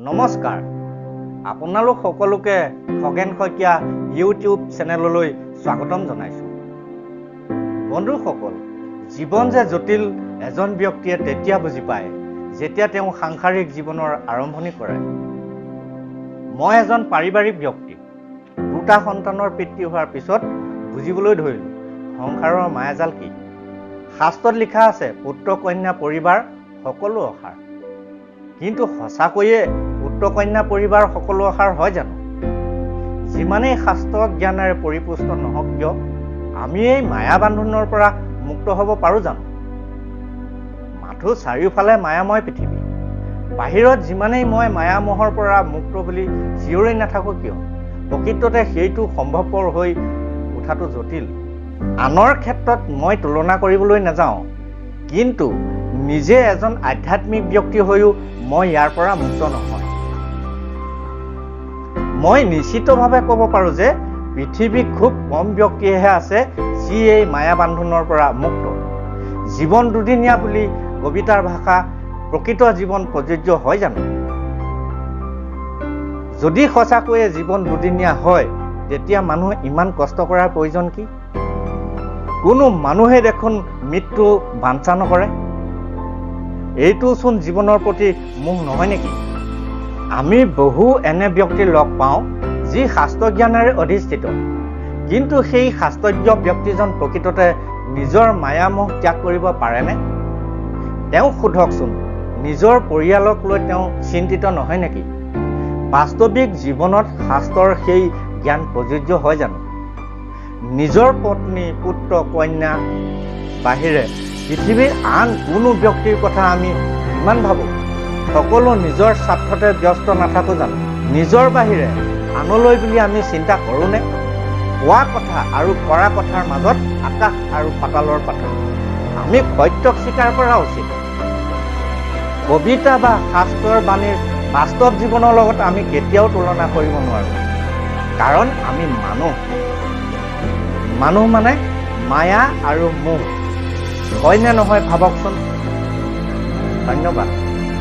নমস্কাৰ, আপোনালোক সকলোকে খগেন শইকীয়া ইউটিউব চেনেললৈ স্বাগতম জনাইছোঁ। বন্ধুসকল, জীৱন যে জটিল এজন ব্যক্তিয়ে তেতিয়া বুজি পায় যেতিয়া তেওঁ সাংসাৰিক জীৱনৰ আৰম্ভণি কৰে। মই এজন পাৰিবাৰিক ব্যক্তি। দুটা সন্তানৰ পিতৃ হোৱাৰ পিছত বুজিবলৈ ধৰিলোঁ সংসাৰৰ মায়াজাল কি। শাস্ত্ৰত লিখা আছে, পুত্ৰ কন্যা পৰিবাৰ সকলো অসাৰ। কিন্তু সঁচাকৈয়ে পুত্ৰ কন্যা পৰিবাৰ সকলো অসাৰ হয় জানো? যিমানেই শাস্ত্ৰ জ্ঞানেৰে পৰিপুষ্ট নহওক কিয়, আমি এই মায়া বান্ধোনৰ পৰা মুক্ত হ'ব পাৰোঁ জানো? মাথো চাৰিওফালে মায়াময় পৃথিৱী। বাহিৰত যিমানেই মই মায়ামোহৰ পৰা মুক্ত বুলি চিঞৰি নাথাকোঁ কিয়, প্ৰকৃততে সেইটো সম্ভৱপৰ হৈ উঠাটো জটিল। আনৰ ক্ষেত্ৰত মই তুলনা কৰিবলৈ নাযাওঁ, কিন্তু নিজে এজন আধ্যাত্মিক ব্যক্তি হৈও মই ইয়াৰ পৰা মুক্ত নহয়। মই নিশ্চিতভাৱে ক'ব পাৰোঁ যে পৃথিৱীত খুব কম ব্যক্তিয়েহে আছে যি এই মায়া বান্ধোনৰ পৰা মুক্ত। জীৱন দুদিনীয়া বুলি কবিতাৰ ভাষা প্ৰকৃত জীৱন প্ৰযোজ্য হয় জানো? যদি সঁচাকৈয়ে জীৱন দুদিনীয়া হয়, তেতিয়া মানুহে ইমান কষ্ট কৰাৰ প্ৰয়োজন কি? কোনো মানুহে দেখোন মৃত্যু বাঞ্ছা নকৰে। এইটোচোন জীৱনৰ প্ৰতি মোহ নহয় নেকি? আমি বহু এনে ব্যক্তি লগ পাওঁ যি শাস্ত্ৰজ্ঞানেৰে অধিষ্ঠিত, কিন্তু সেই শাস্ত্ৰজ্ঞ ব্যক্তিজন প্ৰকৃততে নিজৰ মায়ামোহ ত্যাগ কৰিব পাৰেনে? তেওঁক সোধকচোন, নিজৰ পৰিয়ালক লৈ তেওঁ চিন্তিত নহয় নেকি? বাস্তৱিক জীৱনত শাস্ত্ৰৰ সেই জ্ঞান প্ৰযোজ্য হয় জানো? নিজৰ পত্নী, পুত্ৰ, কন্যা বাহিৰে পৃথিৱীৰ আন কোনো ব্যক্তিৰ কথা আমি কিমান ভাবোঁ? সকলো নিজৰ স্বাৰ্থতে ব্যস্ত নাথাকোঁ জানো? নিজৰ বাহিৰে আনলৈ বুলি আমি চিন্তা কৰোঁনে? কোৱা কথা আৰু কৰা কথাৰ মাজত আকাশ আৰু পাতালৰ পাৰ্থক্য। আমি সত্যক স্বীকাৰ কৰা উচিত। কবিতা বা শাস্ত্ৰৰ বাণীৰ বাস্তৱ জীৱনৰ লগত আমি কেতিয়াও তুলনা কৰিব নোৱাৰোঁ, কাৰণ আমি মানুহ। মানুহ মানে মায়া আৰু মোহ, হয়নে নহয় ভাবকচোন। ধন্যবাদ।